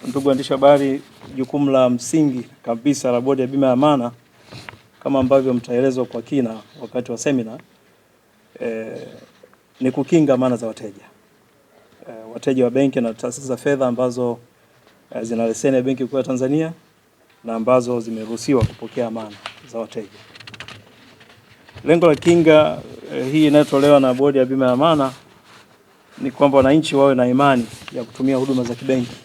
Ndugu waandishi habari, jukumu la msingi kabisa la Bodi ya Bima ya Amana kama ambavyo mtaelezwa kwa kina wakati wa semina ni kukinga amana za wateja. Wateja wa benki na taasisi za fedha ambazo zina leseni ya Benki Kuu ya Tanzania na ambazo zimeruhusiwa kupokea amana za wateja. Lengo la kinga hii inayotolewa na Bodi ya Bima ya Amana ni kwamba wananchi wawe na imani ya kutumia huduma za kibenki,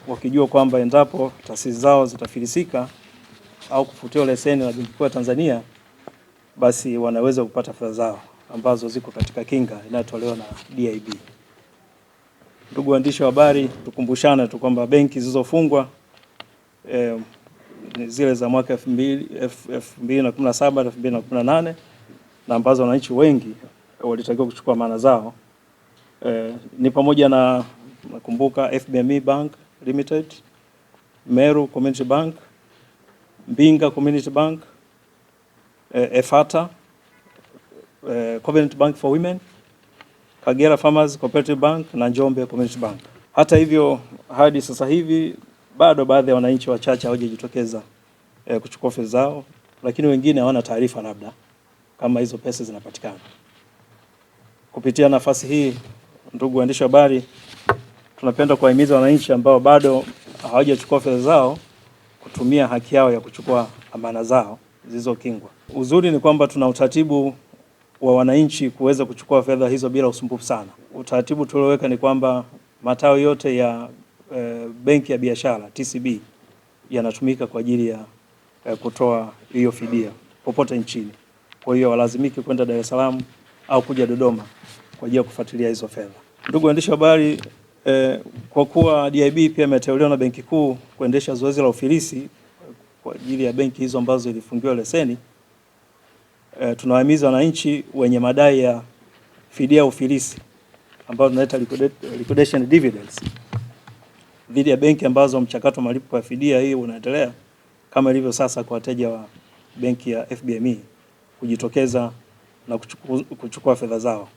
wakijua kwamba endapo taasisi zao zitafilisika au kufutiwa leseni na Benki Kuu ya Tanzania, basi wanaweza kupata fedha zao ambazo ziko katika kinga inayotolewa na DIB. Ndugu waandishi wa habari, tukumbushane tu kwamba benki zilizofungwa zile za mwaka 2017, 2018 na ambazo wananchi wengi walitakiwa kuchukua amana zao ni pamoja na, nakumbuka, FBME Bank Limited, Meru Community Bank, Mbinga Community Bank, Efata, Covenant Bank for Women, Kagera Farmers Cooperative Bank na Njombe Community Bank. Hata hivyo, hadi sasa hivi bado baadhi ya wananchi wachache hawajajitokeza kuchukua fedha zao, lakini wengine hawana taarifa labda kama hizo pesa zinapatikana. Kupitia nafasi hii, ndugu waandishi wa habari, tunapenda kuwahimiza wananchi ambao bado hawajachukua fedha zao kutumia haki yao ya kuchukua amana zao zilizokingwa. Uzuri ni kwamba tuna utaratibu wa wananchi kuweza kuchukua fedha hizo bila usumbufu sana. Utaratibu tulioweka ni kwamba matawi yote ya benki ya biashara TCB yanatumika kwa ajili ya kutoa hiyo fidia popote nchini. Kwa hiyo walazimiki kwenda Dar es Salaam au kuja Dodoma kwa ajili ya kufuatilia hizo fedha. Ndugu waandishi wa habari, kwa kuwa DIB pia imeteuliwa na Benki Kuu kuendesha zoezi la ufilisi kwa ajili ya benki hizo ambazo ilifungiwa leseni, tunawahimiza wananchi wenye madai ya fidia ufilisi ambayo tunaita liquidation dividends dhidi ya benki ambazo mchakato wa malipo ya fidia hii unaendelea kama ilivyo sasa kwa wateja wa benki ya FBME kujitokeza na kuchukua fedha zao.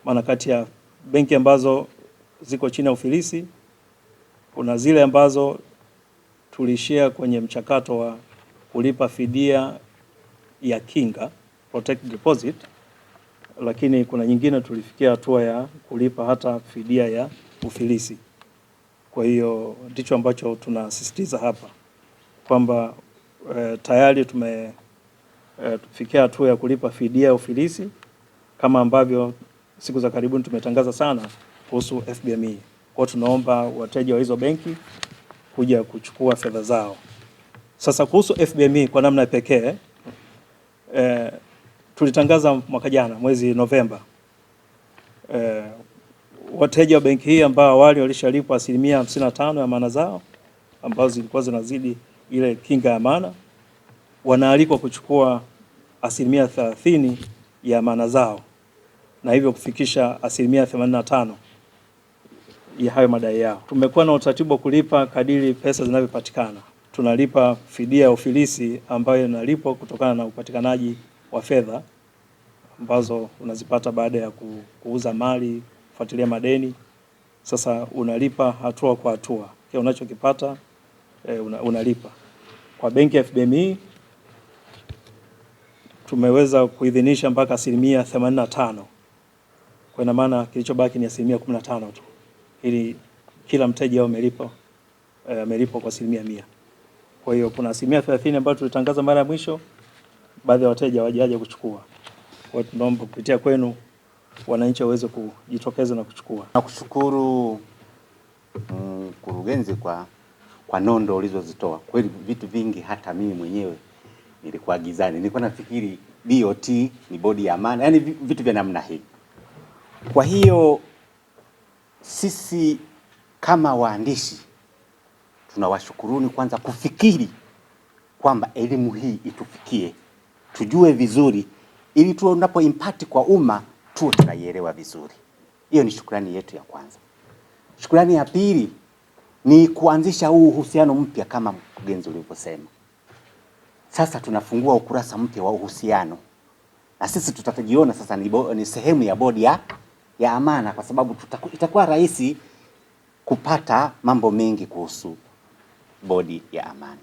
Maana kati ya benki ambazo ziko chini ya ufilisi kuna zile ambazo tulishia kwenye mchakato wa kulipa fidia ya kinga protect deposit, lakini kuna nyingine tulifikia hatua ya kulipa hata fidia ya ufilisi. Kwa hiyo ndicho ambacho tunasisitiza hapa kwamba tayari tumefikia hatua ya kulipa fidia ya ufilisi kama ambavyo siku za karibuni tumetangaza sana kuhusu FBME. Kwa hiyo tunaomba wateja wa hizo benki kuja kuchukua fedha zao. Sasa kuhusu FBME kwa namna pekee, tulitangaza mwaka jana mwezi Novemba, wateja wa benki hii ambao awali walishalipwa 55% ya amana zao ambazo zilikuwa zinazidi ile kinga ya amana, wanaalikwa kuchukua 30% ya amana zao na hivyo kufikisha 85% ya hayo madai yao. Tumekuwa na utaratibu wa kulipa kadiri pesa zinavyopatikana. Tunalipa fidia ya ufilisi ambayo inalipwa kutokana na upatikanaji wa fedha ambazo unazipata baada ya kuuza mali, kufuatilia madeni. Sasa unalipa hatua kwa hatua, kile unachokipata unalipa. Kwa benki ya FBME tumeweza kuidhinisha mpaka 85%. Kwa ina maana kilichobaki ni 15% tu, ili kila mteja awe amelipwa kwa 100%. Kwa hiyo kuna 30% ambayo tulitangaza mara ya mwisho, baadhi ya wateja hawajaja kuchukua. Kwa hiyo tunaomba kupitia kwenu wananchi waweze kujitokeza na kuchukua. Nakushukuru mkurugenzi kwa nondo ulizozitoa. Kweli vitu vingi hata mimi mwenyewe nilikuwa gizani. Nilikuwa nafikiri BOT ni bodi ya amana, yani vitu vya namna hii. Kwa hiyo sisi kama waandishi tunawashukuruni kwanza kufikiri kwamba elimu hii itufikie, tujue vizuri, ili tuwe unapo impact kwa umma tuwe tunaielewa vizuri. Hiyo ni shukrani yetu ya kwanza. Shukrani ya pili ni kuanzisha huu uhusiano mpya kama mkurugenzi ulivyosema. Sasa tunafungua ukurasa mpya wa uhusiano na sisi tutajiona sasa ni sehemu ya bodi ya amana, kwa sababu itakuwa rahisi kupata mambo mengi kuhusu bodi ya amana.